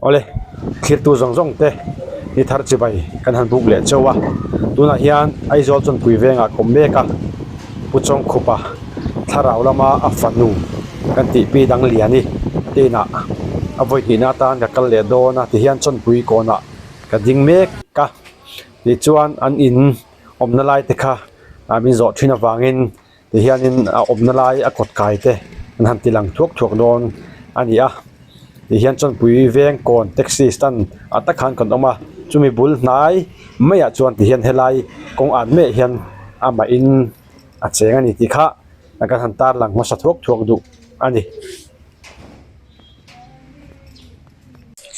Awle, thlirtu zawng zawng te ni thar chibai kan han buk leh chauh a, tunah hian Aizawl Chawnpui vengah ka awm mek a, Pu Chawngkhupa thlarau lama a fanu kan tih pi dang liani te inah a vawi hnihna atan ka kal leh dawn a tihian Chawnpui kawnah ka ding mek a, tichuan an in awmna lai te kha min zawh thin avangin Tihianin a awmna lai a kawt kai te an han ti lang thuak thuak dawn a ni a tihian chawnpui veng kawn taxi stand ah tak khan kan awm a chumi bul hnai maiah chuan tihian helai kawng an maiah hian amah in a cheng a ni tih kha kan han tarlang hmasa thuak thuak duh a ni.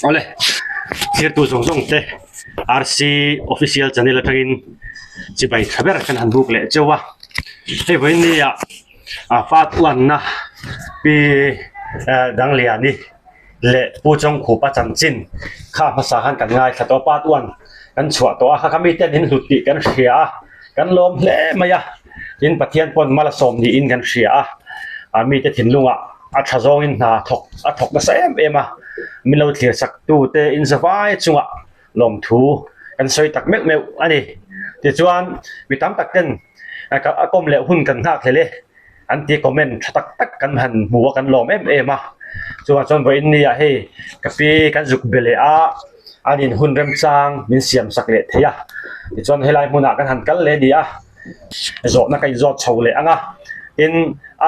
Awle thirtu zawng zawng te RC official channel atangin chibai tha ber kan han buk leh cheu a hei vawiin ni ah a fat uanna pi Dangliani leh Pu Chawngkhupa chanchin kha hmasa khan kan ngaithla tawh a part one kan chhuah tawh a kha kha mite an inhlut tih kan hria a kan lawm hle mai a tin Pathian pawn mal a sawm niin kan hria a a mite thinlungah A tha zawngin hna thawk a thawk nasa em em a, min lo thlir sak tu te in zavai chungah lawmthu kan sawi tak meuh meuh a ni. Tichuan mi tam tak ten a kawm leh hun kan nghak hlel e an ti comment tha tak tak kan han hmu a kan lawm em em a. Chuvang chuan vawiin ni ah hei ka pi kan zuk be leh a, an in hun remchang min siam sak leh thei a, tichuan helai hmunah kan han kal leh a ni a. Zawhna ka inzawt chho leh ang a, tin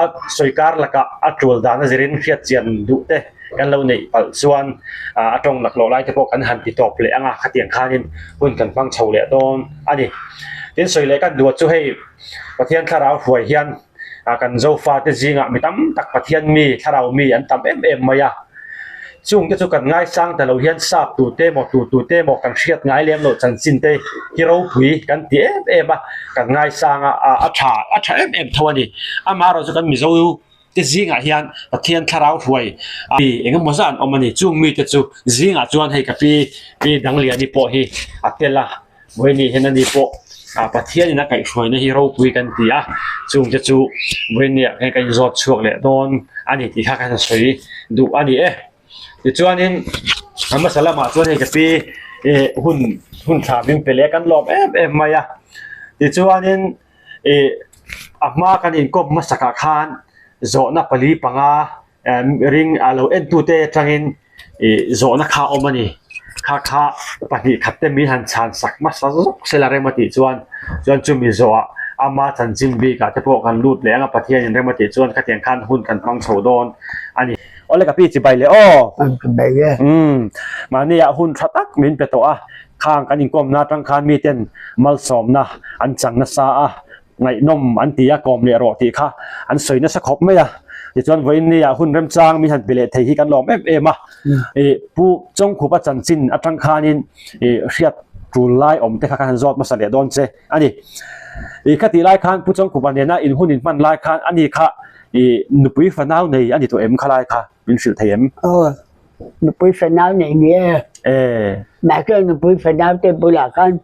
a sawi kar lakah a tul dan a zirin hriat chian duh te kan lo neih palh chuan a tawng lak loh lai te pawh kan han ti tawp leh ang a, khatiang khanin hun kan hmang chho leh dawn a ni. Tin sawi leh kan duat chu hei Pathian thlarau hruai hian kan Zofa te zingah mi tam tak Pathian mi thlarau mi an tam em em mai a. Chung te chu kan ngaisang ta lo hian sap tu te emaw tu tu te emaw kan hriat ngai lem loh chanchin te hi ropui kan ti em em a, kan ngaisang a, a tha a tha em em tho a ni. Amaherawhchu chu kan Mizo te zingah hian Pathian thlarau hruai mi eng emaw zat an awm a ni. Chung mite chu zingah chuan hei ka pi pi Dangliani pawh hi a tel a. Vawiin hian ani pawh ah Pathianin a kaihhruaina hi ropui kan ti a, chungte chu vawiin ah hian ka inzawt chhuak leh dawn a ni tih kha ka han sawi duh a ni e. Tichuanin a hmasa lamah chuan hei ka pi ih hun hun thla min pe leh a kan lawm em em mai a, tichuanin ih a hma kan inkawm hmasakah khan zawhna pali panga Ring a lo entute atangin ih zawhna kha a awm a ni. Kha kha pahnih khat te min han chhan sak hmasa zawk sela rem a tih chuan chuan chumi zawhah ama chanchin bikah te pawh kan lut leh ang a Pathianin rem a tih chuan khatiang khan hun kan hmang chho dawn a ni. Awle ka pi chibai leh aw. Chibai e. Umm mahniah hun tha tak min pe tawh a, khang kan inkawmna atang khan miten malsawmna an chang nasa a, Ngaihnawm an ti a, kawm leh rawh tih kha an sawi nasa khawp mai a. Tichuan vawiin nia hun remchang min han pe leh thei hi kan lawm em em a. Ih Pu Chawngkhupa chanchin atang khanin ih hriat tul lai awm te kha kan han zawt hmasa leh dawn che a ni. Ih khatih lai khan Pu Chawngkhupa nena in hun in hman lai khan ani kha ih nupui fanau nei a ni tawh em khalai kha min hrilh thei em? Aw. Nupui fanau nei ni e. E. Mahse nupui fanau te bulah khan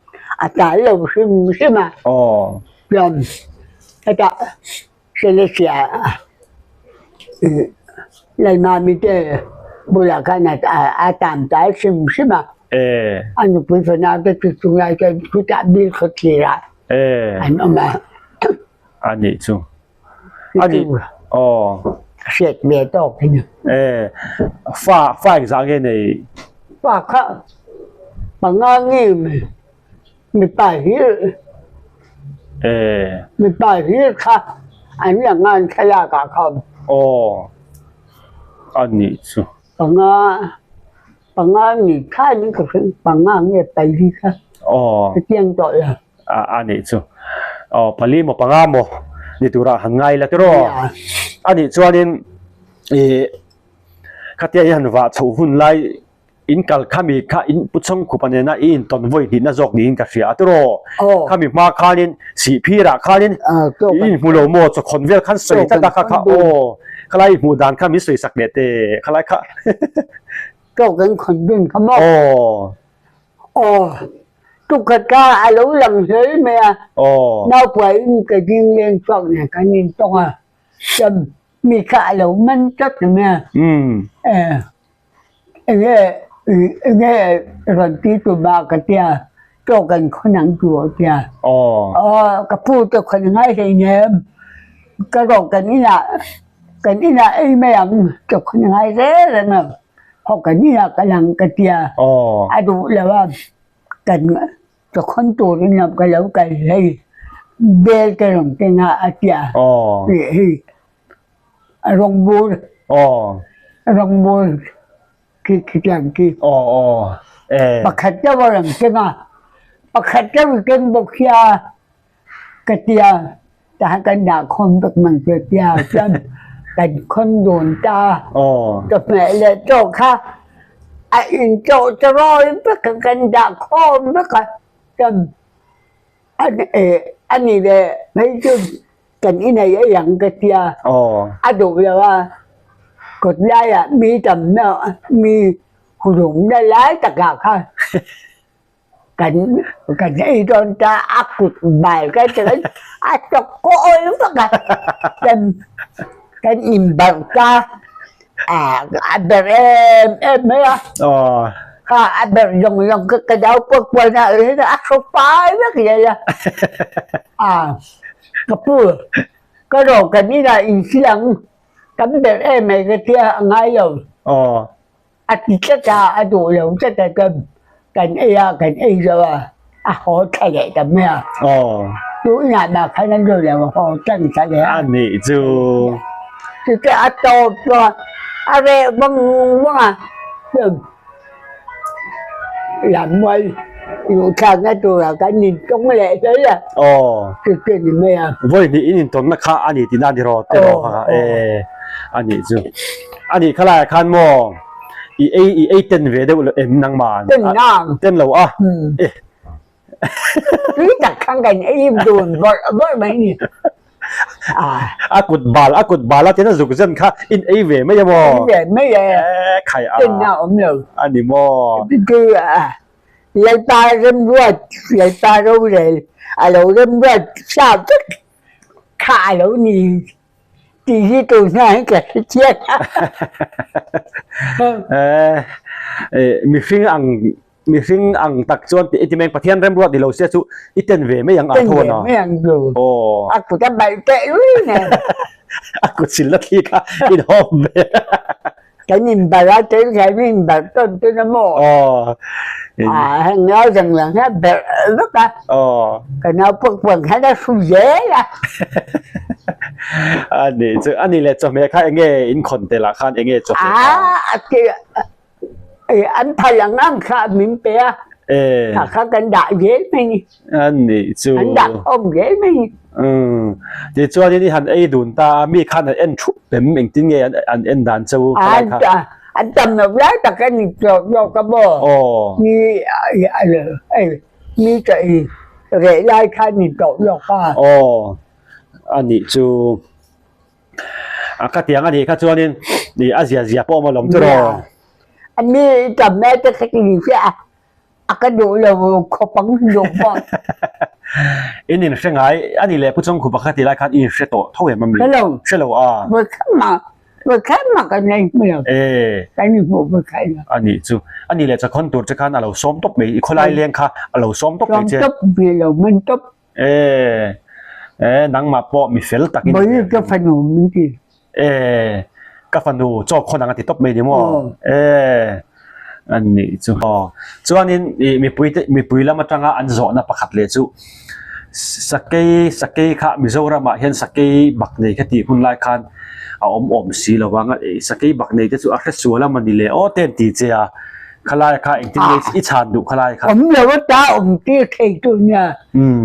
a tal lo hrim hrim a. Aw. Chuan hetah Selesih Lalmami te bulah khan a tam tal hrim hrim a. E. A nupui fanau te chu chunglai chuan chutah bil khawthlir ah an awm a. A nih chu. A nih aw. Hriat ve tawk hi ni. E fa fa engzah nge nei? Fa kha panga nge mipa hlir E. Mipa hlir kha an la ngan thlalak ah kha awm. Aw a nih chu. Panga panga ni khan ka hria panga nge pali kha. Aw. Ka chiang tawh lo. A a nih chu. Aw pali maw panga maw ni turah han ngai la tiraw. A nih chuanin ih khatia i han vah chhoh hun lai in kal khami kha in pu chhawngkhupa nena i intawn vawi hnihna zawk niin ka hria a tiraw. Khami hma khanin sihphirah khanin i inhmu lo maw chawkhawn vel khan sawi tlat a kha kha aw khalai i hmuh dan kha min sawi sak leh teh khalai kha. Chaw kan khawn dun kha maw. Aw. Aw. Tukhat kha a lo lang hle mai a, naupuaiin ka ding leng chhuak nen kan intawng a, chuan mi kha a lo man tlat mai a, enge. Enge rawn ti tum a ka tia chaw kan khawn ang tu a tia. Aw ka pu te khawn ngai hleinem ka rawh kan inah kan inah ei mai ang chaw khawn ngai reng reng lo haw kan inah kal ang ka tia a duh lo a kan chaw khawn turin lam ka lo kal hei bel te rawn keng a a tia tih hi a rawngbul rawngbul. Khi khitiang khi. Aw aw e. Pakhat deuh a rawn keng a, pakhat deuh i keng bawk hia ka tia tahan kan dah khawm vek mang chu tia chuan kan khawn dun ta. Aw. Chawhmeh leh chaw kha a in chawh charawi vek a kan dah khawm vek a chuan a ni leh phei chu Kan inei ei ang ka tia a duh lo a, kawt laiah mi tamna mi hulumna lai takah khan kan kan ei dawn ta a kut bal ka ti a, a tawk kawi vak a, kan kan inbarh ta a ber em em mai a, kha a ber zawng zawng kha ka dau puak puan a a hru fai vek zel a. Ka pu, ka rawh kan inah insil ang, tam ber em mai ka tia a ngai lo. A ti tlat a, a duh lo tlat a chuan kan ei a, kan ei zo a, a haw thla leh ta mai a. Chu inah mah khan a duh lo, a haw tan thla leh a. A nih chu. Chute a tawp chuan a reh vang vang a, chuan Lammual luhthlakna turah kan intawng leh hlawl a, chu chu a ni mai a. Vawi hnih in intawnna kha a ni tihna a ni rawh te rawh kha e a nih chu. A nih kha laiah khan maw i ei i ei ten ve deuh em nangman? Ten nang. Ten lo a. E. Tui tak khan kan ei dun bawrh bawrh mai ni. A kut bal a kut bal a tin a zuk zen kha in ei ve mai a maw? Ei ve mai e. E khai a. Tin a awm lo. A ni maw? Chu Lalpa remruat Lalpa rorel a lo remruat sa vek kha a lo ni tih hi tun hna hi ka hre chiang a. E mihring ang Mihring ang tak chuan tih i ti mai ang, Pathian remruat ni lo sia chu i ten ve mai ang a tho a na. Ten ve mai ang chu. Aw. A kut a balh teh lui nen. A kut sil na thli kha inhawm ve. Kan inbalh a, tel kha in inbalh tawn tawn a maw? Aw. A heng nau dang lang hian a berh vek a. Aw. Ka nau pawh puan khan a hru zel a. A nih chu, a nih leh chawhmeh kha enge in khawn tel ah khan enge chawhmeh kha? A, a ti. An phal ang ang kha min pe a, kha kha kan dah zel mai ni. An nih chu. An dah khawm zel mai ni. Umm. Tichuanin i han ei dun ta a, mi khan an en thup em engtin nge an en dan che u khalai kha? An tam lo lai tak a ni zawk zawk a maw? Aw. Mi mi ka i reh lai kha ni tawh zawk a. Aw. A nih chu. A ka tiang a nih kha chuanin ih a zia zia pawh a awm alawm chu raw. A mi i tam lai te kha ti chiah a, a ka duh lo khawp ang duh pawh. In in hre ngai a nih leh Pu Chawngkhupa kha ti lai khan i in hre tawh tho em a mi? Hre lo. Hre lo a. Vawi khat mah, vawi khat mah kan nei hmu lo. E. Kan in hmuh vawi khat lo. A nih chu. A nih leh chakhawn tur che khan a lo sawm tawp mai, i khawlai leng kha a lo sawm tawp mai che. Sawm tawp ve lo, man tawp. E e nangmah pawh mi fel tak in Bawi ka fanu min ti. E ka fanu chaw khawn ang a ti tawp mai ni maw? E an nih chu. Aw chuanin i mipui te mipui lam atanga an zawhna pakhat leh chu sakei sakei kha Mizoramah hian sakei bak nei kha tih hun lai khan a awm awm si lo vang a sakei bak nei te chu a hresual a mawni le aw te an ti che a. Khalai kha engtin nge i chhan duh khalai kha? Awm lo ata awm tir thei tu nia.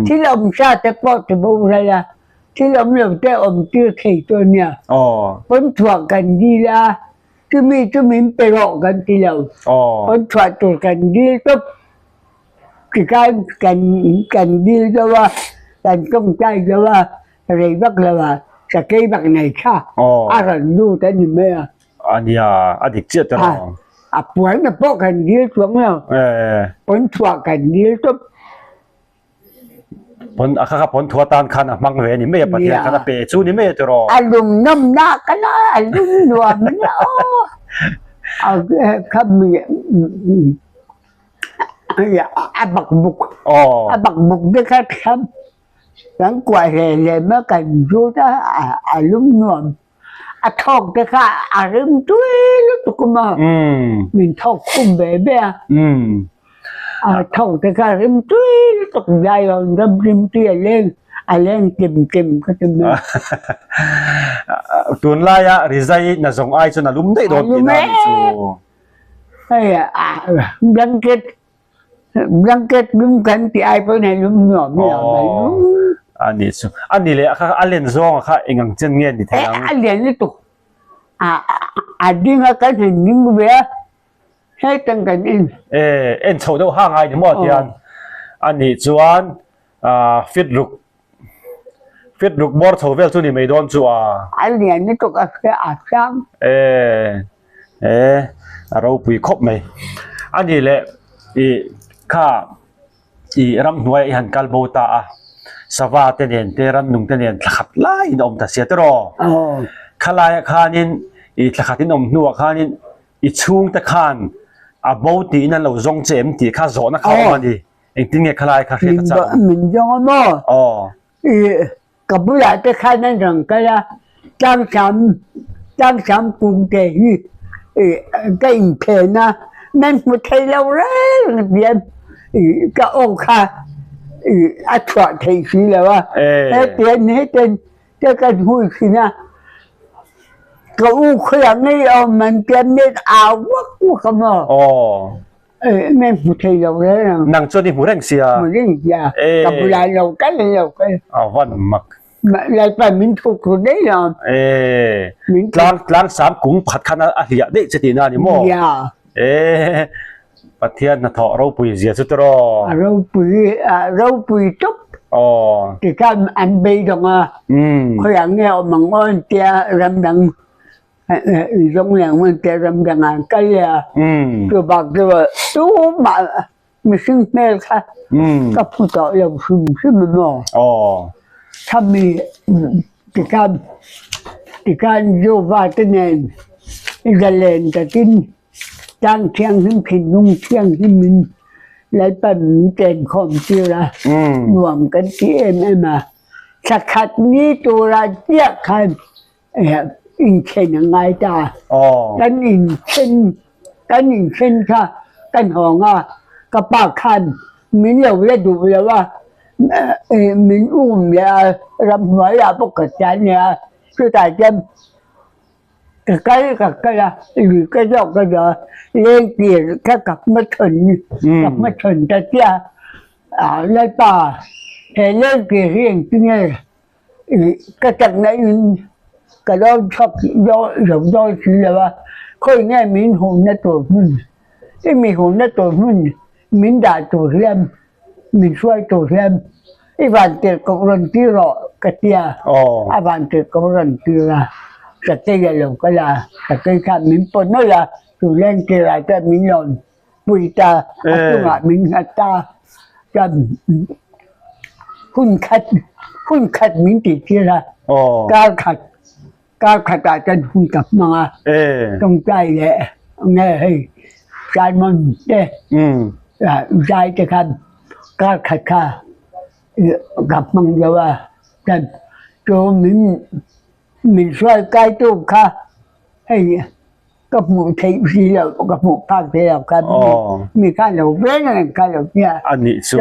Thil awm sa te pawh ti boral a, thil awm lo te awm tir thei tu nia. Pawn chhuah kan dil a, chumi chu min pe rawh kan ti lo. Pawn chhuah tur kan dil tawp. Tikhan kan kan dil deuh a, kan tawngtai deuh a, rei vak lo a, sakei bak nei kha a rawn lut a ni mai a. A nia, a dik chiah tawh lo. A puanna pawh kan dil chuang lo. Pawn thuah kan dil tawp. Pawn a kha kha pawn thuah tan khan a hmang ve a ni mai a, Pathian khan a pe chu ni mai a tiraw. A lung nawmna ka la, a lung nuam a nia aw. A mi a bakbuk a bakbuk te kha thiam kan kuah hle hle mai a kan zut a a lum nuam a thawk te kha a rim tui lutuk a maw min thawk khum ve ve a a thawk te kha a rim tui lutuk zaiawn ram rim tui a leng a leng kim kim ka ti mai. Tunlaia rizai na zawng ai chuan a lum daih dawn tihna a nih chu. Hei blanket blanket lum kan tih ai pawhin hei lum nuam hi a awm a lum. A nih chu. A ni leh kha a len zawng kha eng ang chen nge ni thei ang? A lian lutuk. A a ding a kan han ding ve a hetang kan en. E en chho deuh hang ai ni maw tian. A nih chuan fit ruk Fit ruk bawr chho vel chu ni mai dawn chu a. A lian lutuk a hria a chiang. E e a ropui khawp mai. A ni leh i kha i ramhnuai i han kal bo ta a sava te nen te rannung te nen thla khat laiin a awm ta sia tiraw. Khalaiah khanin i thla khat in awm hnuah khanin i chhungte khan a bo tiin an lo zawng che em tih kha zawhna kha a awm a ni. Engtin nge khalai kha hriat a chak? Min zawng a maw? Aw. I ka bulah te khan an rawn kal a, tlangsam tlangsam kung te hi i ka inphen a, min hmu thei lo reng hian i ka aw kha i a chhuah theih si lo a. Hetiang hetiang te kan hui thin a, ka u khawiah ngei a awm an tia min au vak vak a maw? Aw. Min hmu thei lo reng ang. Nang chuan i hmu reng sia. Hmu reng sia. Ka bulah lo kal lo kal. A van mak. Lalpa min thu thu daih lo. Tlang tlang sam kung pakhat khan a hliah daih che tihna a ni maw? Ya. Pathian hnathawh ropui zia chu tiraw? A ropui a ropui tawp. Aw. Tikhan an beidawng a. Khawiah nge awm ang aw an tia ramdang Zawng leh ngun te ram dang ah an kal leh a, chu bak chu tumah mihring hmel kha ka phu tawh lo hrim hrim a maw? Khami tikhan tikhan Jehovah te nen zalen takin tlang thianghlim thinlung thianghlim in Lalpan min chenkhawm tir a, nuam kan ti em em a, thla khat ni turah chiah khan Inthen a ngai ta. Kan inthen kan inthen kha kan hawng a, ka pa khan min lo la duh lo a, min um leh a, ramhnuaiah pawh ka chian leh a, chutah chuan ka kal ka kal a, lui ka zawk ka zawk a, lengtir kha ka hmachhawn ka hmachhawn ta chiah a, Lalpa he lengtir hi engtinge Ka chakna in ka lo chhuak lo dawn si lo a, khawi nge min hmuhna tur hmun, i mi hmuhna tur hmun min dah tur hian, min hruai tur hian i van tirh koh rawn tir rawh ka ti a, a van tirh koh rawn tir a, sakei a lo kal a, sakei khan min paw nawlh a, chu leng tirah chuan min rawn pui ta, a chungah min nghat ta, chuan hun khat hun khat min tih tir a, kar khat kar khatah chuan hun ka hmang a, tawngtai leh nge hei sermon te zai te khan kar khat kha ka hmang zo a, chuan chu min min hruai kaitu kha hei. Ka hmuh theih si lo, ka hmuh phak thei lo kha mi kha lo veng reng kha lo tia. A nih chu.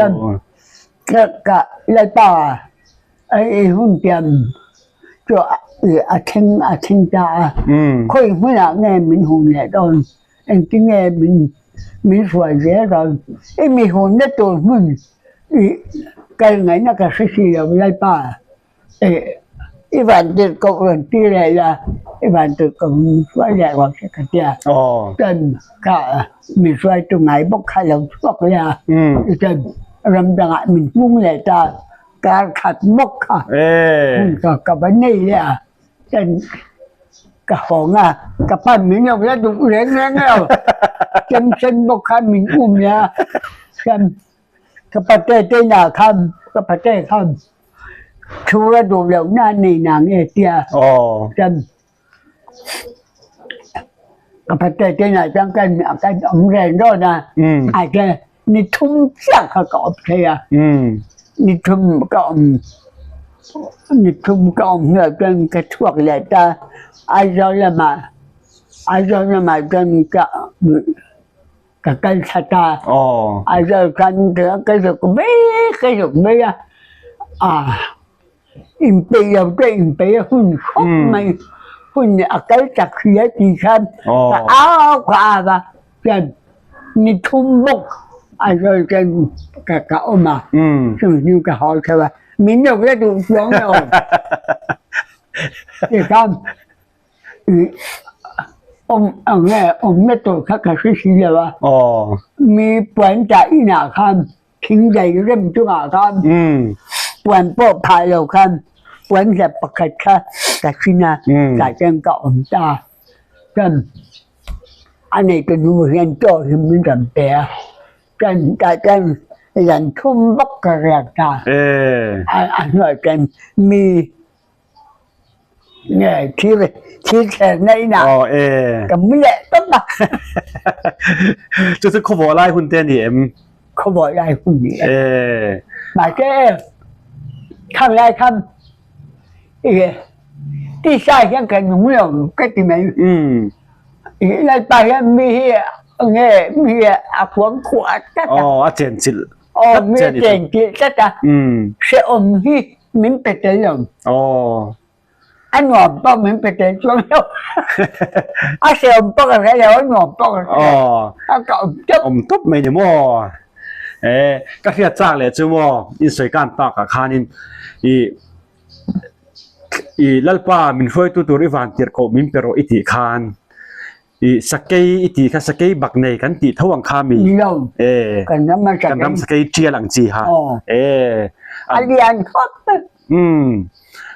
Ka ka Lalpa i hun tiam chu a thleng a thleng ta a. Khawi hmunah nge min hum leh dawn, engtin nge min min hruai zel dawn. I mi hunna tur hmun i kal ngaihna ka hre si lo Lalpa. I van tirh koh rawn ti leh la, i van tirh koh min hruai leh rawh se ka tia. Chuan ka min hruaitu ngai bawk kha lo chhuak leh a, chuan ram dangah min hmung leh ta, kar khat bawk kha hmun ka ka va nei leh a, chuan ka hawng a, ka pan min lo la duh reng reng lo, chem sen bawk kha min um leh a, chuan ka pate te inah khan ka pate khan Thu a duh loh na nei na nge tia chuan Ka pate te inah chuan kan kan awm reng dawn a, a chuan ni thum chiah kha ka awm thei a, ni thum ka awm ni thum ka awm hnuah chuan ka chhuak leh ta, Aizawl lamah Aizawl lamah chuan ka ka kal thla ta, Aizawl khan ka zuk mai ka zuk mai a, ah. Inpeih lo te inpeih a hun khawp mai. Hun a kal tak hle tih khan ka au ka au a, chuan ni thum bawk Aizawl chuan ka ka awm a, chumi hnu ka haw theuh a, min lo la duh chuang lo tikhan awm ang nge awmna tur kha ka hre si lo a, mi puan tah inah khan Thing dai rem chungah khan puan pawh phah lo khan puan hlep pakhat kha ka hrin a, tah chuan ka awm ta. Chuan a neitu nu hian chaw hi min rawn pe a, chuan tah chuan zan thum vak ka riak ta. A hnuaiah chuan mi Nge thil thil thlenna inah ka mu leh tawp a. Chu chu khawvawh lai hun te a ni em? Khawvawh lai hun ni e. Mahse e khang lai khan i tisa hian ka nung lo ka ti mai. I Lalpa hian mi hi nge mi hi a kuang khuah tlat a. Aw a chenchilh Aw mi a chenchilh tlat a. Hrehawm hi Min pe tel lo. Aw. A nuam pawh min pe tel chuang lo. A hrehawm pawh ka hre lo, a nuam pawh ka hre lo. Aw. A ka awm tawp. Awm tawp mai ni maw? Eh, ka hriat chak leh chu maw, in sawi kan tak ah khanin i i Lalpa min hruaitu tur i van tirh koh min pe rawh i tih khan I sakei i tih kha sakei bak nei kan tih tho ang kha mi? Ni lo. E. Kan ram a sakei. Kan ram sakei tial ang chi ha. Aw. E. A lian khawp mai. Umm.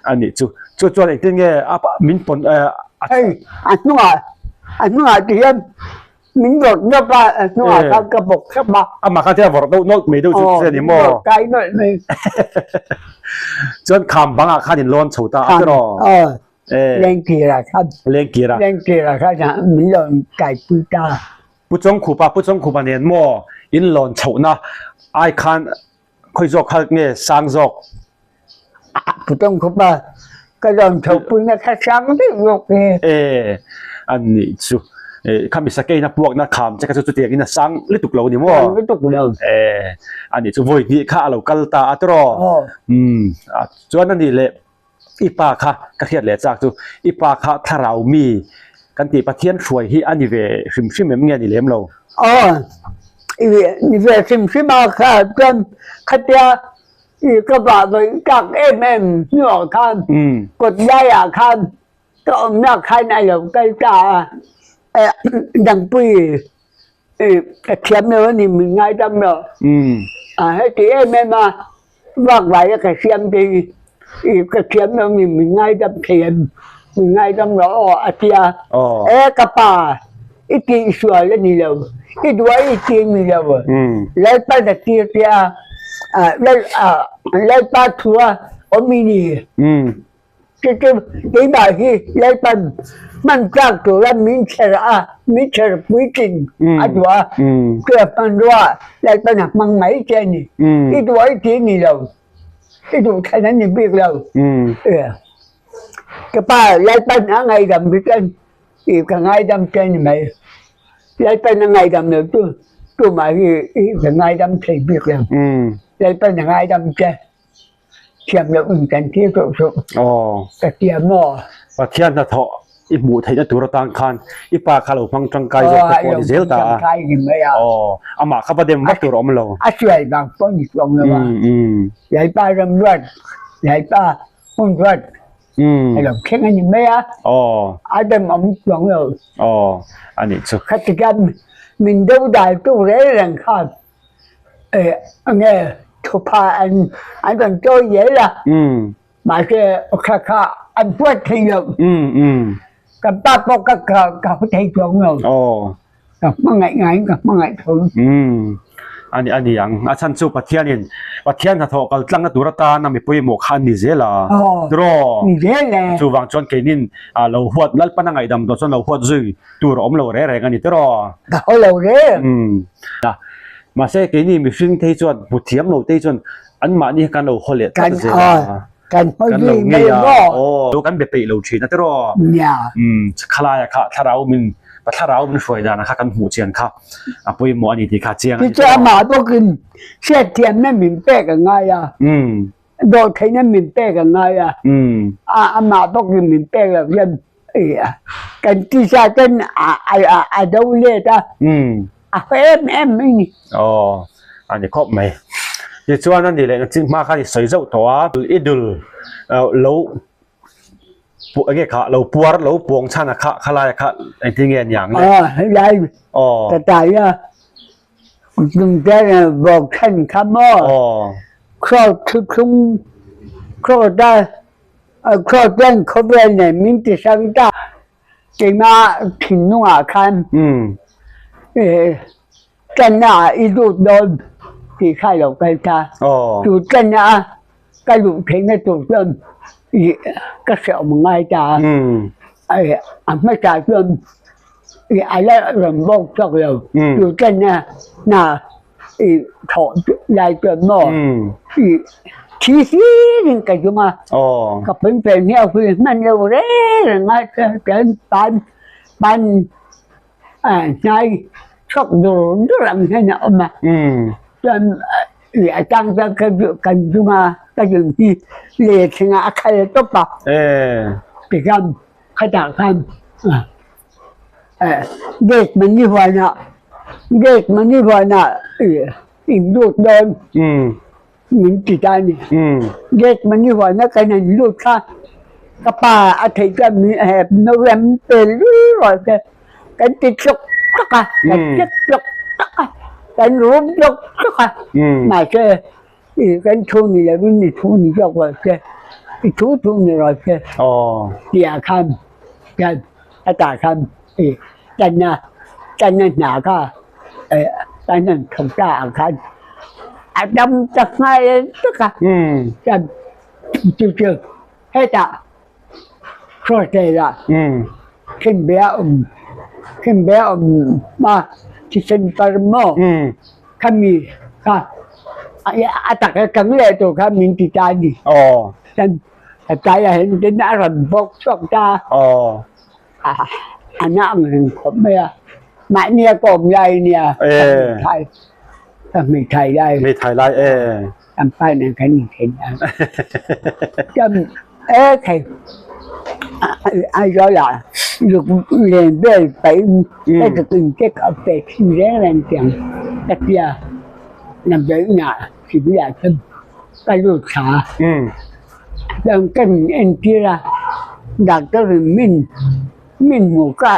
A nih chu. Chu chuan engtin nge a min pawn a. Hei a hnungah a hnungah ti hian min vawrh nawp a, a hnungah khan ka bawk thlap a. Amah khan thil a vawrh deuh nawlh mai deuh chu che ni maw? Aw, min vawrh kai nawlh mai. Chuan kham bangah khan in lawn chho ta a tiraw? Aw. Lengkira kha Lengkira Lengkira kha min lawn kaipui ta. Pu Chawngkhupa Pu Chawngkhupa nen maw in lawn chhohna ai khan khawi zawk kha nge sang zawk? Pu Chawngkhupa ka lawn chhohpuina kha sang deuh zawk e. E a nih chu e khami sakeina puakna kham che kha chu chutiangin a sang lutuk lo ni maw? Sang lutuk lo. E a nih chu vawi hnih kha a lo kal ta a tiraw? Umm chuan a nih leh. I pa kha ka hriat leh chak chu i pa kha thlarau mi kan tih Pathian hruai hi a ni ve hrim hrim em nge a ni lem lo? Aw, i ni ve hrim hrim a kha chuan khatia i ka vah vawi tak em em hnuah khan kawt laiah khan ka awmna khan a lo kal ta a, dangpui ka thiam lo a ni min ngaidam lo. A heti em em a vak vai a ka siam te hi i ka thiam lo ni min ngaidam thei em min ngaidam lo aw a ti a. E ka pa i tih sual a ni lo i duai i ti ni lo Lalpa na tir che a Lalpa thu a awm i ni. Chuchu keimah hi Lalpan hman tlak tura min chher a, min chher puitling a duh a, chuia hmanrua Lalpan a hmang mai che a ni. I duh ai ti ni lo, i duh thlan a ni bik lo. Ka pa Lalpan a ngaidam hi chuan i ka ngaidam che a ni mai. Lalpan a ngaidam lo chu tumah hi i ka ngaidam thei bik lo. Lalpan a ngaidam che. Thiam loh in kan thil tawh suh. Aw. Ka tia maw? Pathian hnathawh i hmuh theihna tur atan khan i pa kha lo hmang tangkai zawk te pawh a ni zel ta a. Aw, lo hmang tangkai ni mai a. Aw, amah kha va dem vak tur a awm lo. A sual vang pawh ni chuang lo a. Lalpa ram ruat, Lalpa hun ruat a lo thleng a ni mai a. Aw. A dem awm chuang lo. Aw, a nih chu. Khati khan min dodal tu reng reng khan Enge thupha an an rawn chawi zel a, mahse kha kha an huat thei lo. Kan pa pawh ka ka haw thei chuang lo. Ka hmangaih ngaiin ka hmangaih tho. A ni a ni ang. A chhan chu Pathianin Pathian hnathawh kal tlangna tur atana mi pawimawh kha an ni zel a. Tiraw? Ni zel e. Chuvang chuan keinin lo huat Lalpan a ngaihdam tawh chuan lo huat zui tur a awm lo reng reng a ni tiraw? Ka haw lo reng. Mahse keini mihring te hi chuan hmu thiam lo te hi chuan anmahni hi kan lo haw leh tlat zel a. Kan haw Kan lo zui mai ngei a, maw? aw kan be peih lo thin a tiraw? Nia. Umm khalai a kha thlarau min pa thlarau min hruai dan a kha kan hmuh chian kha a pawimawh a ni tih kha chiang a ni Tichuan tiraw? amah bawkin hriatthiamna min pek a ngai a, Umm. dawhtheihna min pek a ngai a, Umm. a amah bawkin min pek loh hian kan tisa ten a a a do let a. Umm. A haw em em mai ni. Aw, a ni khawp mai. Tichuan a ni leh nachin hma khan i sawi zauh tawh a, i dul lo enge kha lo puar lo puang chhan a kha khalai a kha engtin nge a niang le? Aw, helai ka tai a, tumte vawk chhan kha maw? Aw. Kraws thuthlung kraws a kraws chuan khawvel nen min ti hrang ta. Keimah thinlungah khan tanna ah i lut dawn tih kha a lo kal ta. Chu tanna a ka luh theihna tur chuan ka hrehawm ngai ta a. A hmasa chuan a la rawn bawk chawk lo. Chu tanna hna i thawh lai chuan maw i thi hlir in ka zum a ka phun fel hmiau hi hman lo reng reng a chuan pan pan hnai chhuak dur dur ang hian a awm a chuan i a tang chuan ka kan zum a ka zum hi leh thlengah a khal tawp a tikhan khatah khan. Gate mani huanah gate mani huanah in lut dawn min ti ta a ni. Gate mani huana kan han lut kha ka pa a theih chuan min hep naurem pel rawh se kan ti tlawk tlawk a kan tlek tlawk tlawk a kan rum tlawk tlawk a mahse kan thu ni lovin i thu ni zawk rawh se i thu thu ni rawh se tih ah khan chuan a tah khan i tanna tanna hna kha kan han thawk ta ah khan a dam ta nghal vek a chuan chu chu hetah Hruaitei ah khenbeh a awm khenbeh a awm hma thisen par maw khami kha a tak a kang leh tur kha min ti ta a ni chuan a tlaiah hian tin a rawn bawk chhuak ta a a na ang reng khawp mai a mahni a kawm lai nia ka hmeichhai lai hmeichhai lai e. Kan pa nen kan inthen a. Chuan e thei Aizawl ah zuk len vel pahin ka zuk in check up ve thin reng reng tiang ka tia damdawi inah civil ah chuan ka lut thla a. Chuan ka in entir a doctor in min min hmuh kha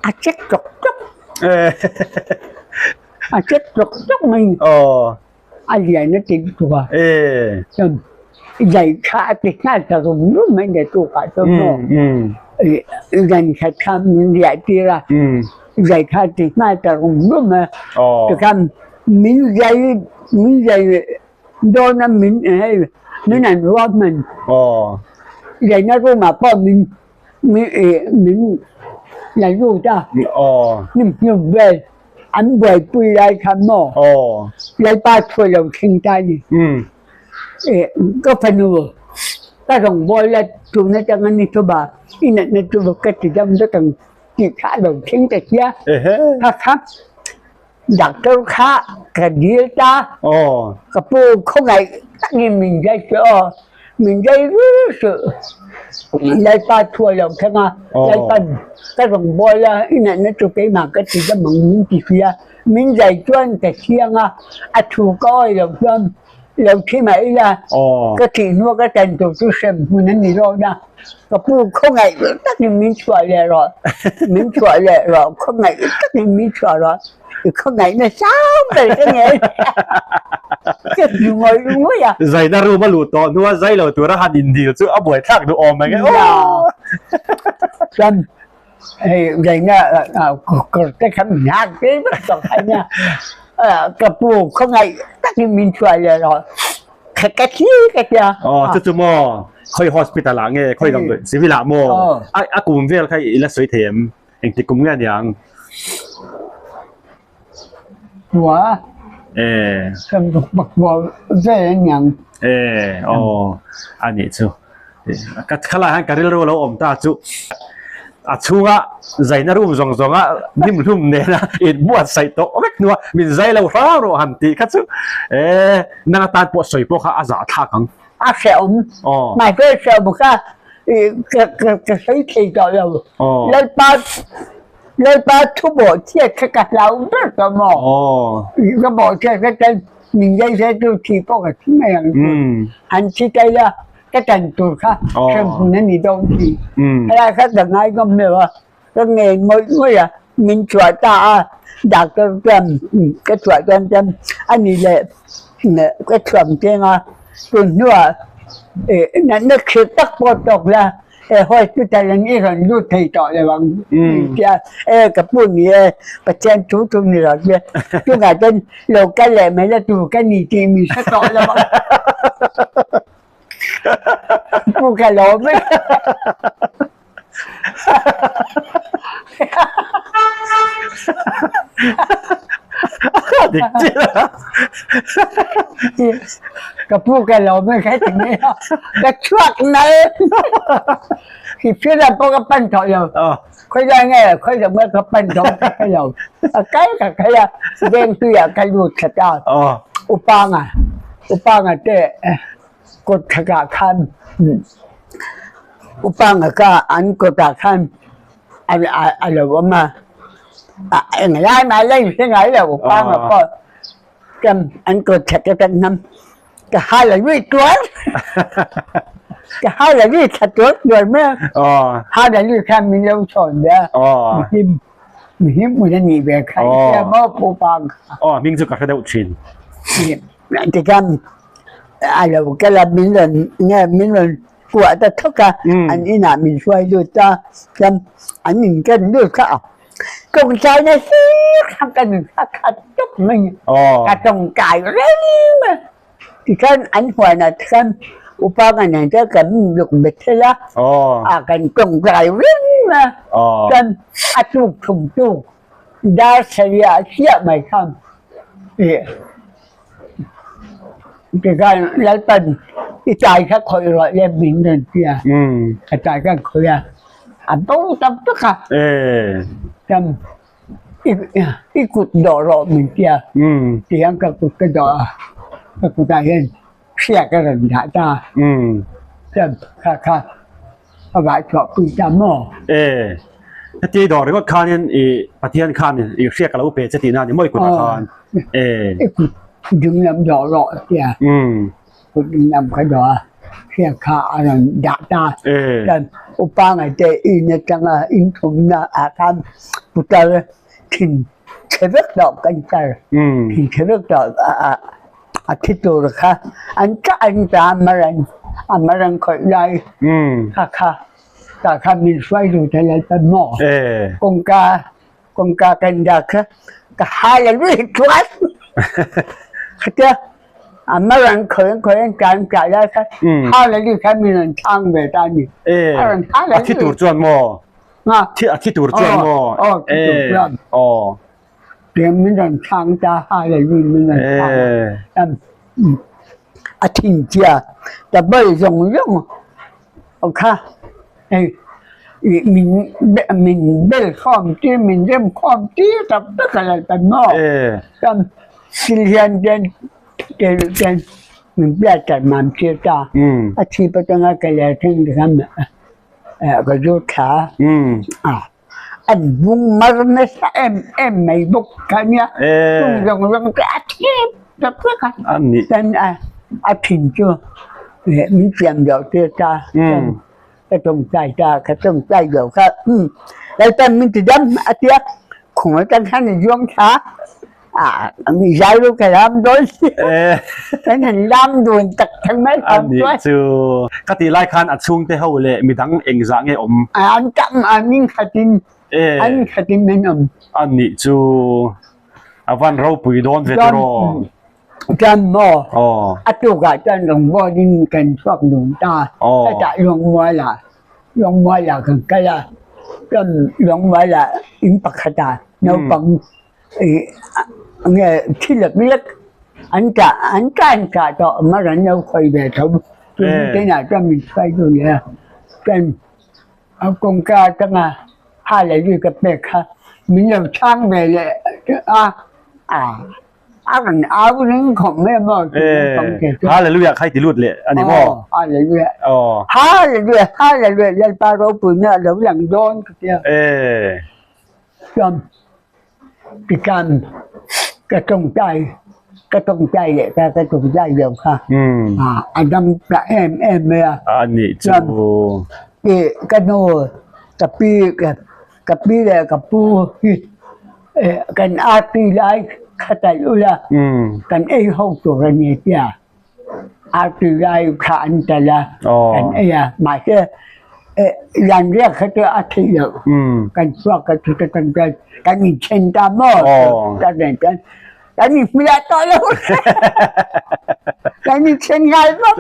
a check chawk chawk a check chawk chawk mai. A lian a ti lutuk a. Chuan zai kha a ti nghal ta rum rum mai le tukah chuan maw zan khat kha min riah tir a, zai kha a ti nghal ta rum rum a. Tikhan min zai min zai dawn a min hei min an ruat hman. Zaina room ah pawh min min la lut a, hnim hnim vel. An buaipui lai kha maw? Lalpa thu a lo thleng ta a ni. Ka fanu ka rawngbâwl la tun atanga ni chu ba i natna chu ka ti dam vek ang tih kha a lo thleng ta sia. Kha kha doctor kha ka dil ta. Ka pu khawngaih takin min zai chu aw. Min zai rur suh. Lalpa thu a lo thleng a, Lalpan ka rawngbâwl a, i natna chu keimah ka ti dam ang min ti si a, min zai chuan ka thiang a, a thu ka awi loh chuan lo thi mah ila, ka thih hnua ka tan tur chu hrem hmun a ni dawn a, ka pu khawngaih takin min chhuah leh rawh, min chhuah leh rawh, khawngaih takin min chhuah rawh. I khawngaihna sang ber ka ngei ka hmu ngawih ngawih a. Zaina room a luh tawh hnua zai lo tura han indil chu a buaithlak duh awm ang e aw. Chuan hei zaina kawr te kha min hak tir vek tawh kha nia. Ka pu khawngaih takin min chhuah leh rawh. Ka thi ka tia. Aw chu chu maw khawi hospital ah nge khawi damdawi civil ah maw a kum vel kha i la sawi thei em engtik kum nge aniang? Kua pakua vel aniang. E aw anih chu. Ka khalai hian ka rilru lo awm ta chu a chhunga zaina room zawng zawnga hnim hlum nena inbuatsaih tawh vek hnua min zai lo hram rawh han tih kha chu e nang atan pawh sawi pawh kha a zahthlak ang. A hrehawm. Mahse hrehawm kha ka sawi thei tawh lo. Lalpa Lalpa thu bawhchhiat kha ka hlau ber tawh maw? Ka bawhchhiat kha chuan min zai zai tu thi pawh ka thi mai ang chu. Han thi ta ila ka tan tur kha hremhmun a ni dawn si. Helai kha ka ngai ngawm lo a, ka ngen ngawih ngawih a, min chhuah ta a, doctor chuan ka chhuah chuan chuan a ni leh ka thuam cheng a, tun hnuah natna thlir tak pawh tawk la. E hospital in i rawn lut thei tawh lo ang tia e ka pu ni e Pathian thu thu ni lo tia chungah chuan lo kal leh mai la tur ka ni tih min hre tawh lo ang pu ka lawm e. Dik chiah a. Ka pu ka lawm e ka ti mai a, ka chhuak nal. Hi thil ah pawh ka pan tawh lo. Khawilai nge khawilai nge ka pan tawh ka hre lo. A kal ka kal a, vengtui ah ka lut thla ta. Upanga, Upanga te kut thakah khan Upanga ka an kutah khan a lo awm a, englai mah la inhre ngai lo Upanga pawh chuan an kut thak atang hian ka hal a lui tuar ka hal a lui thla tuar tuar mai a, hal a lui khan min lo chhawn ve a, mihlim mihlim hmun a nih ve kha i hria maw Pu Upanga kha. Aw hming chu ka hre deuh thin. Tikhan a lo kal a min rawn nge min rawn kuah ta thawk a, an inah min hruai lut a, chuan an in ken lut kha a tawngtai na hlir kha ka nun kha khat tawp mai a, ka tawngtai reng mai a, tichuan an huanah chuan upa ka nen chuan kan luk bet thei a, a kan tawngtai reng mai a, chuan a tuk thum tuk dar sarih chiah mai khan ih. Tikhan Lalpan i tai kha khawih rawh le min rawn ti a, ka tai kha khawih a, a bo tam tak a, chuan i kut dawh rawh min ti a, tihian ka kut ka dawh a, ka kutah hian hriak a rawn dah ta a, chuan kha kha ka vah chhuahpui ta maw? Heti dawh ringawt khanin i Pathian khan i hriak a lo pe che tihna a ni maw i kutah khan? I kut dinglam dawh rawh tia kut dinglam kha dawh a, hriak kha a rawn dah ta. Chuan upa ngaite in atanga in thumna ah khan putar thin chhe vek tawh kan kal, thin chhe vek tawh a thi tur kha an tah an tah a mar an a mar an khawih lai kha kha. Tah khan min hruai lut a Lalpan maw? Kawngka kawngka kan dah kha ka hal a lui tual. Khatia a mar an khawih an khawih an tah an tah lai kha hal a lui khan min rawn chhang ve ta a ni. A rawn hal a lui. A thi tur chuan maw? A thi tur chuan maw? Aw thi tur chuan. Aw. Tiang min rawn chhang ta hal a lui min rawn chhang a. A thin chia ta bal zawng zawng. Aw kha hei ih min min bel khawm tir min rem khawm tir tak tak a lo tan maw chuan thil hian ten ten min biak tan mam tir ta a chhip atanga ka ler thleng te khan ka zut thla a an bung mar nasa em em mai bawk kha nia chung zawng zawng te a thep tak tak a chuan a thin chu min siam deuh tir ta chuan ka tawngtai ta ka tawngtai deuh kha Lalpan min ti dam a tia khung atang khan i zuang thla a mi zai ru ka lam dawn si kan han lam dun tak tak mai a nih chu ka tih lai khan a chhungte ho leh midang engzah nge awm an tam a ning khatin an khatin an awm a nih chu. A van ropui dawn ve tiraw? Chuan maw a tukah chuan rawngbawlin kan chhuak dun ta. Hetah Lawngmualah Lawngmualah kan kal a, chuan Lawngmualah in pakhatah naupang ih nge thi lek lek an tah an tah an tah tawh mar an lo khawi ve tho. Chumi tenah chuan min hruai dun leh a, chuan A kawngka atanga Hallelujah ka pek kha min lo chhang ve leh a, a a rawn au ring khawp mai a maw tih naupang te chu. Hallelujah kha i ti lut leh a ni maw? Aw, Hallelujah. Aw. Hallelujah, Hallelujah, Lalpa ropuina a lo lang dawn ka tia. Ee. Chuan tikhan ka tawngtai ka tawngtai leh kha ka tawngtai lo kha a dam ta em em mai a. A nih chu. Ih ka nu ka pi ka pi leh ka pu hi kan arti lai kha talh ula kan ei ho tur a ni tia. Arti lai kha an tel a, kan ei a, mahse zan riak kha chu a theih loh, kan chhuak ka chu ta tan chuan kan inthen ta maw ta nen chuan kan inhmilh tawh lo, kan inthen ngai vak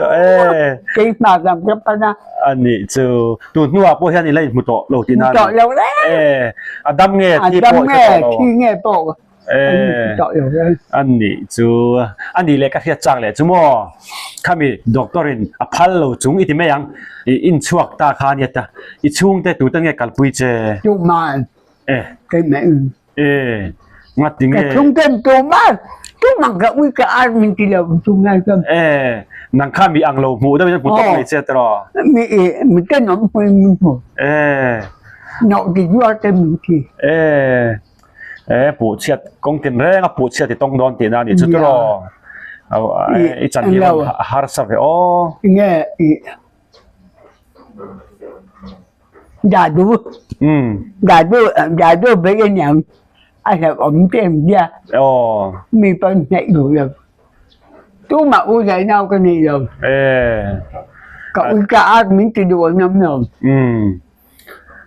keimah lam ka pan a. A nih chu, tun hnuah pawh hian i la inhmu tawh lo tihna a ni. Hmu tawh lo reng. A dam nge thi pawh i hre tawh lo. A dam nge thi nge pawh. A nih chu a nih leh ka hriat chak leh chu maw khami doctor in a phal lo chung i ti mai ang i inchhuak ta kha ania ta i chhungte tute nge kalpui che tumah e keimah in e ngati nge ka chhungten tumah tumah ka ui ka ar min ti lo chung lai chuan e nang kha mi ang lo hmuh deuh in an hmu tawp mai che tiraw mi mi tenawm hmuh in min hmu e nawh ti zuar te min ti e E puh chhiat kawng tin reng a puh chhiat i tawng dawn tihna a nih chu tiraw? I chan hi a harsa ve aw. Nge i Dadu Dadu Dadu ber a niang a hlauhawm te em nia. Aw. Mi pawn hnaih duh lo. Tumah u zai nau ka nei lo. Ka ui ka ar min ti duh an awm lo.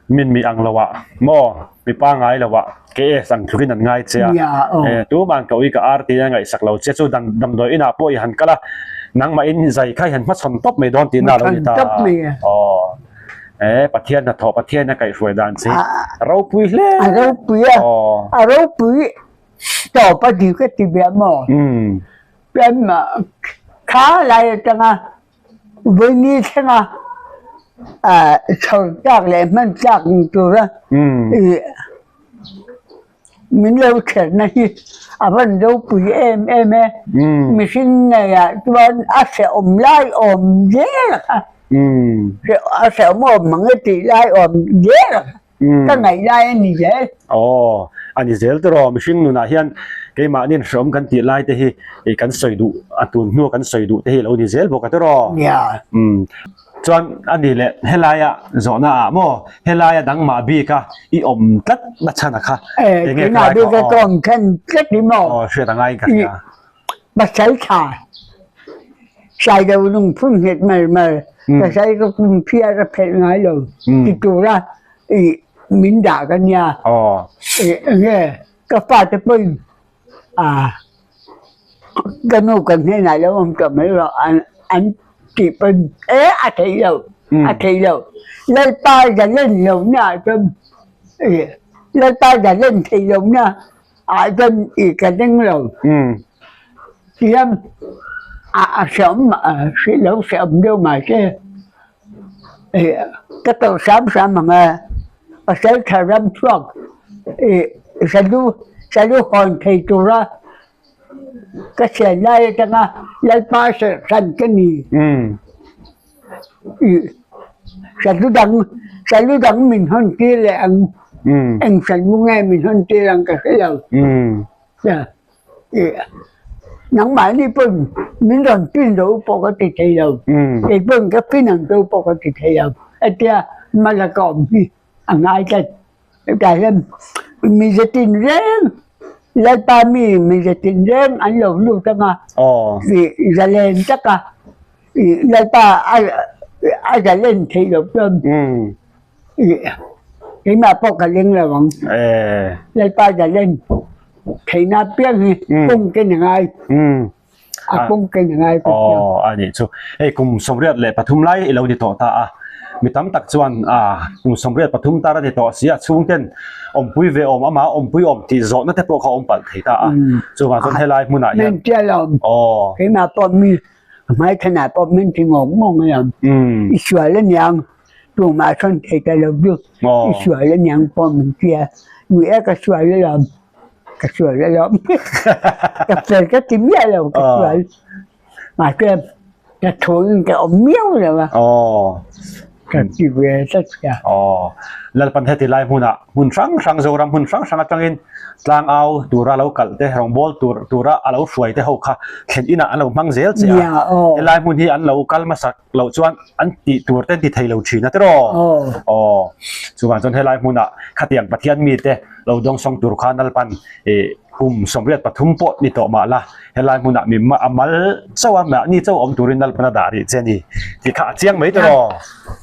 Min mi ang lo ah maw mi pangai lo ah KS ang tlukin an ngai che a, tuman ka ui ka ar tiin a ngaihsak lo che chu damdawi inah pawh i han kal a, nangmah in zai kha i han hmachhawn tawp mai dawn tihna a lo ni ta. Aw e Pathian hnathawh Pathian a kaihhruai dan che hi ropui hle. A ropui a, a ropui tawp a ti ka ti ve maw? Chuan kha lai atanga Vawiini thlenga chho tlak leh hman tlak ni tura min lo chherna hi a van ropui em em e. Mihring ngeiah chuan a hrehawm lai awm zel a, a hrehawm awm mang e tih lai awm zel a. Ka ngaih lai a ni zel. Aw, a ni zel tiraw, mihring nunah hian keimahnin hreawm kan tih lai te hi kan sawi duh, a tun hnua kan sawi duh te hi a lo ni zel bawk a tiraw? Nia. Umm, chuan a ni leh helaia zawhna ah maw, helaia dangmah bik a i awm tlat na chhan a kha. E, tunah bik a ka awm chhan tlat hi maw? Aw, hriat a ngai ka hria. Pasal tha Sailo lungphun nghet mar mar, pasal ka kum phiar a phelh ngai lo ti tura i min dah ka nia. Enge ka fate pawhin ka nu ka hnenah lo awm tawh mai rawh an tih pawn e a theih lo, a theih lo. Lalpa zalen lohna ah chuan Lalpa zalen theih lohna ah chuan i ka ding lo. Tihian a hreawm hrih lo hreawm deuh mahse ka tawrh hram hram ang a, pasal tha ram chhuak ih salu salu hawn thei tura ka sian lai atanga Lalpa serhhran ka ni. Salu dang salu dang min hawn tir leh ang eng salu nge min hawn tir ang ka hre lo. Nangmahni pawn min rawn pin lo pawh ka ti thei lo, kei pawn ka pin ang chu pawh ka ti thei lo. Hetia mala ka awm hi a ngai tlat. Hetah hian mize tin reng Lalpa mi mize tin reng an lo lut ang a, zalen taka Lalpa a zalen theih loh chuan keimah pawh ka leng lo ang. Lalpa zalen. Theihna piang hi kawng ken a ngai. A kawng ken a ngai ka tia. Aw a nih chu. Hei kum 83 lai i lo ni tawh ta a. Mi tam tak chuan a kum 83 tar a ni tawh si a chhungten awmpui ve awm ama awmpui awm tih zawhna te pawh kha awm palh thei ta a. Chuvang chuan helai hmunah hian. Min tia lo. Aw. Keimah pawh mi hmaithlanah pawh min ti ngawk ngawk mai ang. I sual aniang. Tumah sawn thei ta lo chu i sual aniang pawh min tia, ni e ka sual alawm, ka sual alawm ka fel ka ti miah lo ka sual mahse ka thu in ka awm miau lo a ka ti ve tlat a. Aw Lalpan heti lai hmunah hmun hrang hrang Zoram hmun hrang hrang atangin tlangau tura lo kalh te rawngbâwl tur tura a lo hruai te ho kha thlen inah an lo hmang zel che a, helai hmun hi an lo kal hmasak loh chuan an tih tur te an ti thei lo thin a tiraw? Aw. Chuvang chuan helai hmunah khatiang Pathian mite lo dawngsawng tur khan Lalpan ih kum 83 pawh ni tawh mah la, helai hmunah mi a mal chauh a, mahni chauh awm turin Lalpan a dah rih che a ni tih kha a chiang mai tiraw?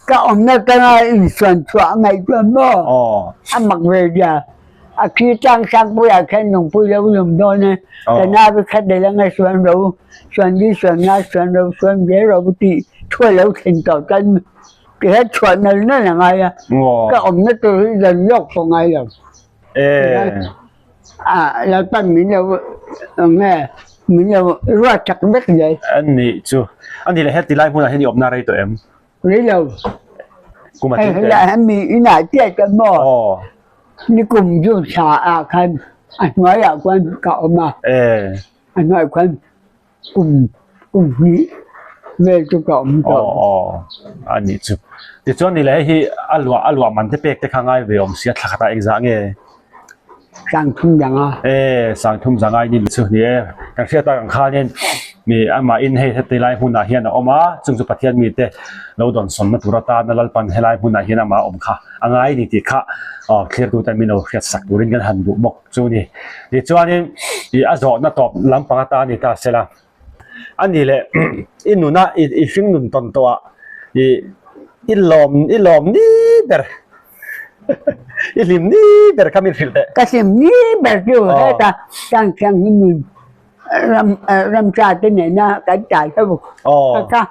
Ka awmna tanga insuan chhuah a ngaih chuan maw? Aw. A mak ve zia. A khi tlang sang puiah khan lungpui lo lum dawn a, ka nau kha del anga suan ro, suan li suan nga suan ro suan ve ro tih thu a lo thlen tawh chuan ti hian chhuah nal nal a ngai a, ka awmna tur hi zan lawk pawh ngai lo. A Lalpan min lo nge min lo ruat chak vek zel. A nih chu, a nih leh heti lai hmunah hian i awmna rei tawh em? Rei lo. Kum a tling teh. Hei mi inah chiah chuan maw nikum June thla ah khan a hnuaiah khuan ka awm a. A hnuaiah khuan kum kum hnih vel chu ka awm tawh. A nih chu. Tichuan ni leh hei hi a luah a luah man te pek te kha ngai ve awm sia thla khatah engzah nge? Sangthum zanga. E, Sangthum zanga i ni chu ni e. Kan hriat tak ang khanin mi amahin hei heti lai hmunah hian a awm a, chung chu Pathian mite lo dawnsawnna tur atana Lalpan helai hmunah hian amah awm kha a ngai ni tih kha aw thlirtute min lo hriat sak turin kan han duh bawk chu ni. Tichuanin i a zawhna tawp lampang atan ni ta sela. A ni leh i nuna i hring nun tawn tawh ah i i lawm i lawm ni ber i hlim ni ber kha min hrilh teh. Ka hlim ni ber chu heta tang thiang hi nun ram ramcha te nena kan tai ho kha kha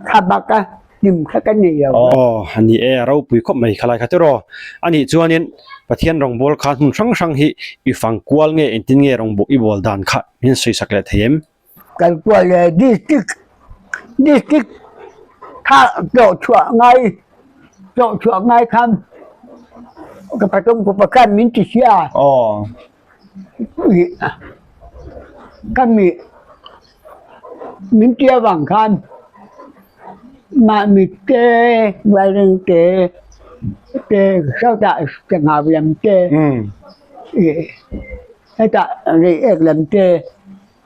kha bak a hlim kha ka nei lo. Aw a ni e a ropui khawp mai khalai kha tiraw a nih chuanin Pathian rawngbâwl kha hmun hrang hrang hi i fang kual nge engtin nge rawngbawk i bawl dan kha Min sawisak leh thei em? Kalkual leh District District kha tlawh chhuah ngai tlawh chhuah ngai khan ka patung ku pakhat min ti sia. Aw. Ka mi min ti avang khan mahni te Vaireng te te sawtah sangha lam te ih. Hetah rei ek lam te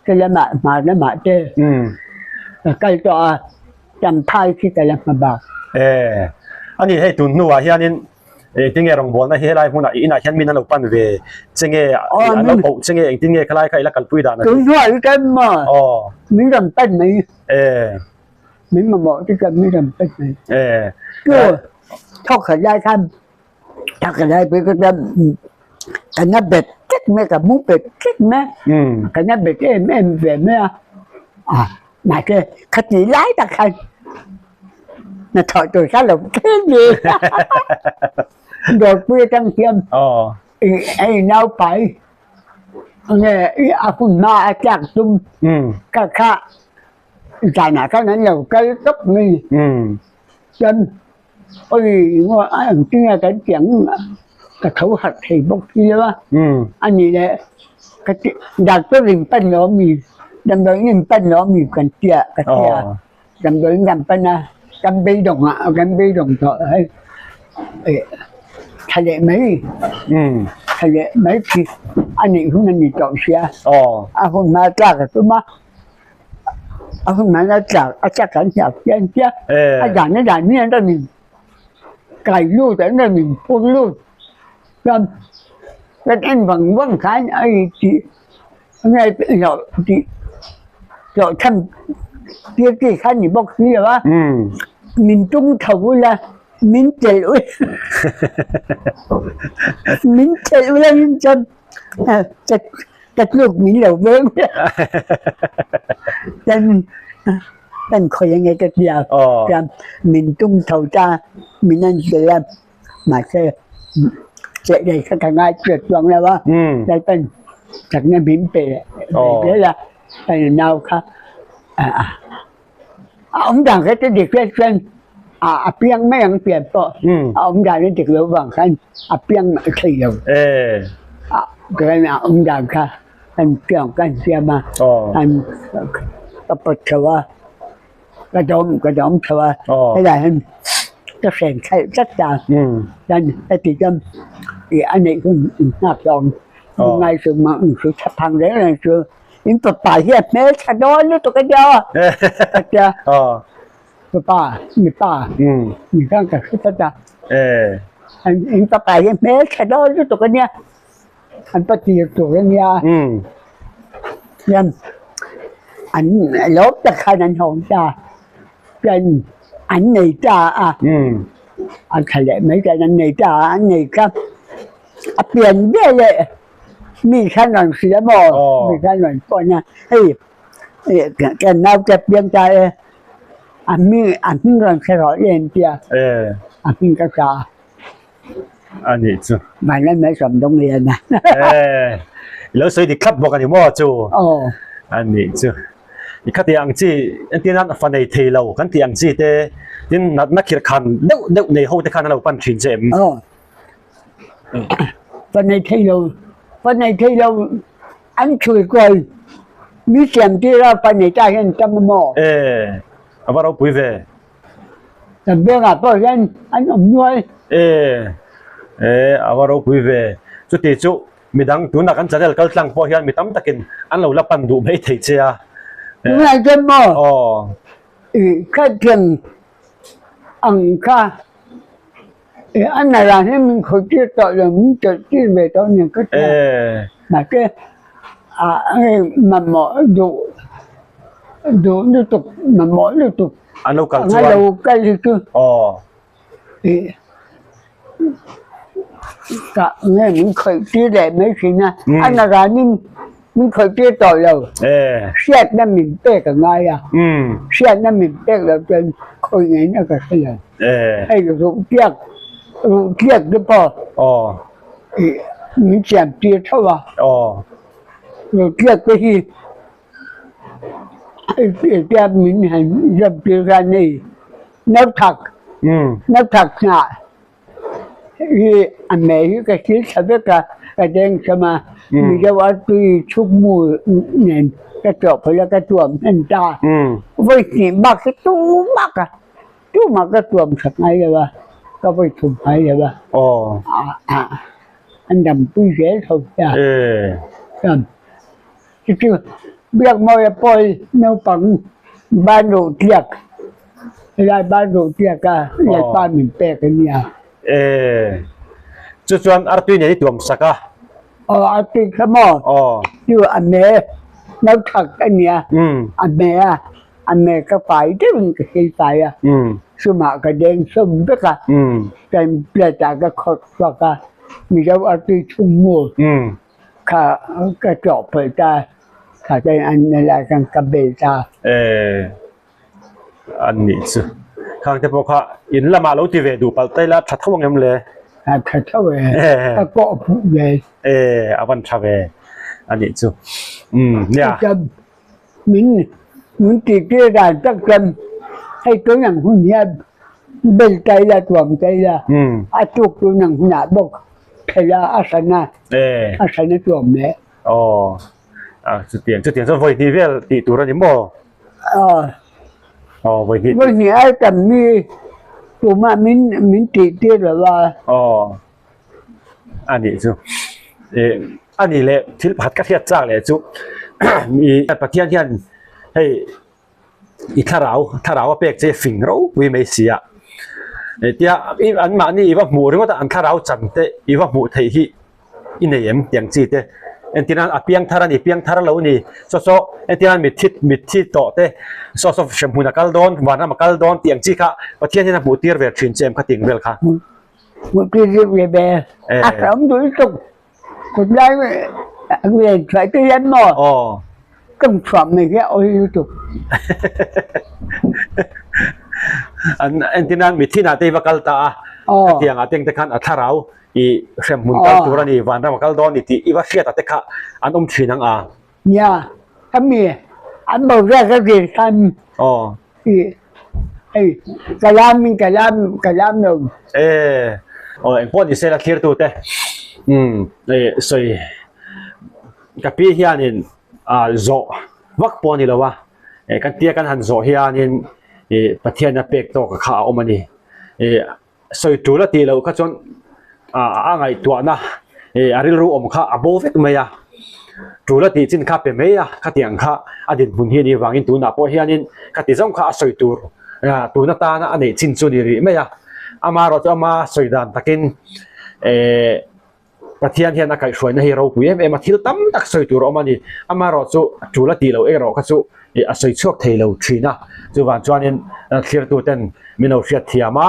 ka lamah hmar lamah te ka kal tawh a, Champhai khi ka la hma bak. E, a ni hei tun hnuah hianin engtin nge rawngbawlna hi helai hmunah i inah hian min an lo pan ve che nge an lo koh che nge engtin nge khalai kha i la kalpui dan a ni? Tun hnuah hi chuan maw min rawn pan mai. E. Min mamawh te chuan min rawn pan mai. E. Chu thawk khat lai khan Thakalai pawh ka chuan ka na bet tlat mai ka mu bet tlat mai ka na bet em em ve mai a a mahse khati lai tak khan hnathawh tur kha lo thleng ve dawrpui atang hian hei naupai nge a hun hma a tlak tum ka kha zanah khan an lo kal tawp mai chuan. Awi ngaw a eng tinge kan tiang ka tho harh thei bawk si lo a, a nih leh ka ti doctor in pan lo mi damdawiin in pan lo mi kan tia ka tia damdawiin kan pan a kan beidawng ah kan beidawng tawh hei ih tha leh mai tha leh mai khi a nih hun a ni tawh sia a hun hma tlak a tum a. A hun hmai a tlak a tlak kan hniak chian chiah a dan a dan hi an rawn in kai lut an rawn in phur lut chuan kan en vang vang khan a in tih nge hlawh tih hlawh chhan tir chi kha ni bawk si lo a min tung tho ula min chelh ula min chelh ula in chuan. Ka ka tluk min lo veng kan kan khawi ange ka tia chuan min tum tho ta min an hrilh a mahse cheh leh kha ka ngai chiat chuang lo a lalpan chakna min pe ve zel a ka nau kha A awm dan kha chu dik hlek chuan a piang mai ang pian pawh a awm dan a dik loh vang khan a piang thei lo. Chuan a awm dan kha kan piang kan siam a, an ka pawt chho a, ka dawm ka dawm chho a, helai hian ka hren khalh tlat ta. Chuan heti chuan ih a neih hun inngak hlawm ngaihsuk mah inhru tha phang reng reng chu. In fapa hi a hmeltha dawn lutuk a nia a tia fapa mipa ni khan ka hre tlat a in fapa hi a hmeltha dawn lutuk a nia an pa tir tur a nia chuan an lawm tak khan an hawng ta chuan an nei ta a an thla leh mai chuan an nei ta a an nei kha a pian veleh. Mi khan rawn hrilh a maw? Mi khan rawn phone a, hei kan naute piang ta e, a hming a hming rawn hre rawh i en tia, a hming ka hria a. A nih chu. Vanlai mai sawm dawng lian a. I lo sawi dik thlap bawk a ni maw chu? A nih chu. I khati ang chi entir nan fa nei thei lo kan tih ang chi te, tin natna khirh khan deuh deuh nei ho te khan a lo pan thin che em? Fa nei thei lo, fa nei thei lo an chhui kual mi siam tir a fa nei ta hian tam a maw? E, a va ropui ve. Kan vengah pawh hian an awm nual. E, e, a va ropui ve. Chuti chu midang tunah kan channel kal tlang pawh hian mi tam takin an lo la pan duh mai thei che a. Tunah chuan maw? Aw. I khathiam ang kha. A nala hi min khawih tir tawh lo, min tawlh tir ve tawh nia ka tia. Mahse hei mamawh duh duh lutuk mamawh lutuk An lo kal chuan a lo kal hi chu ka nge min khawih tir leh mai thin a, a nalanin min khawih tir tawh lo. Hriatna min pek a ngai a, hriatna min pek loh chuan khawih ngaihna ka hre lo. Hei ruh tliak ruh tliak te pawh ih min siam tir tho a, ruh tliak te hi tia min han zam tir khan hei nauthak nauthak hnah hi a mei hi ka thil tha vek a ka deng cham a mizo a tui chhuk mu nen ka chawh phawlh a ka tuam hman ta vawi hnih bak hi tu bak a. Tumah ka tuam sak ngai lo a, ka vawi thum ngai lo a. An dampui zel tho sia. Chuan chu Biakmawia pawl naupang ban ruh tliak, helai ban ruh tliak a Lalpa min pek a nia. Chu chuan artui nen i tuam sak a. Aw artui kha maw? Chu a me nauthak a nia, a me a. A me ka fai deuhin ka thil fai a, sumah ka deng sawm vek a, kan plate ah ka khawrh chhuak a, Mizo artui chhung mu kha ka tlawh pawlh ta, kha chuan an helai khan ka bel ta. E, an nih chu. Khang te pawh kha in lamah lo ti ve duh palh ta ila tha tho ang em le? A tha tho e, ka kawh hmuh ve. E, a van tha ve a nih chu. Umm, nia. Min min tih tir dan tak chuan hei tun ang hun hian bel ta ila tuam ta ila a tuk tun ang hunah bawk thei a a hran a a hran a tuam leh. Aw a chutiang chutiang chuan vawi hnih vel tih tur a ni maw? Aw aw vawi hnih vawi hnih ai tam mi tumah min min tih tir lo a. Aw a nih chu eh a nih leh thil pakhat ka hriat chak leh chu ih Pathian hian hei i thlarau thlarau a pek che fing ropui mai si a eh tia an mahni i va hmuh ringawt a an thlarau chan te i va hmuh theih hi i nei em tiang chi te entir nan a piang thar a ni piang thar lo ni saw saw entir nan mitthi mitthi tawh te saw saw hremhmun a kal dawn vanram a kal dawn tih ang chi kha Pathian hian a hmuh tir ve thin che em kha ting vel kha. Hmuh tir zir ve ve a hram duh lutuk. Tunlai len chhuah te hian maw tawng chhuah mai hi a awl lutuk. An entir nan mithin ah te hi va kal ta a, khatiang ah te ang te khan a thlarau i hremhmun kal tur a ni, vanram a kal dawn ni tih i va hriat ah te kha an awm thin ang a. Nia, hemi an boruak a zir khan i hei ka lam in ka lam ka lam lo. E, aw engpawh ni se la thlir tu te umm hei sawi ka pi hianin ah zawh vak pawh a ni lo a, kan tia kan han zawh hianin ih Pathian a pek tawk kha a awm a ni ih. Sawi tul a tih loh kha chuan a ngaihtuahna ih a rilru awm kha a bo vek mai a, tul a tih chin kha pe mai a, khatiang kha a dinhmun hi a nih vangin tunah pawh hianin khati zawng kha a sawi tur tun atana a neih chin chu a ni rih mai a, amaherawh chu ama sawi dan takin eh. Pathian hian a kaihhruaina hi ropui em em a, thil tam tak sawi tur a awm a ni. Amaherawh chu tul a tih loh erawh kha chu a sawi chhuak thei lo thin a. Chuvang chuanin thirtuten min lo hriat thiam a,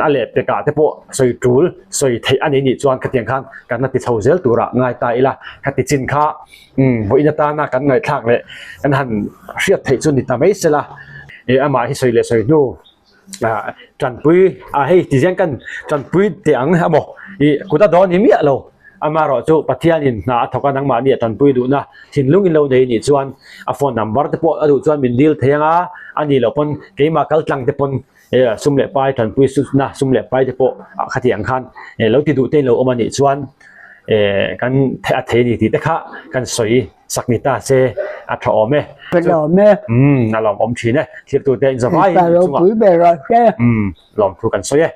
a lehpekah te pawh sawi tul, sawi theih a ni nih chuan khatiang khan kan la ti chho zel turah ngai ta ila. Khati chin kha vawiin atana kan ngaihthlak leh kan han hriat theih chu ni ta mai sela, amah hi sawi leh sawi hnu. ah tanpui ah hei ti hian kan tanpui teh ang emaw ih kut a dawn ni miah lo amaherawh chu Pathianin hna a thawk a nangmahni a tanpui duhna thinlung in lo nei nih chuan a phone number te pawh a duh chuan min dil thei ang a a nih loh pawn keimah kal tlang te pawn eh sum leh pai tanpui na sum leh pai te pawh ah khati ang khan eh lo ti duh te in lo awm a nih chuan eh kan a thei a ni tih te kha kan sawi. Sak ni ta se a tha awm e. Ka lawm e. Umm a lawm awm thin e. Thirtute in zavai in chungah. Ropui ber rawh se. Umm lawmthu kan sawi e.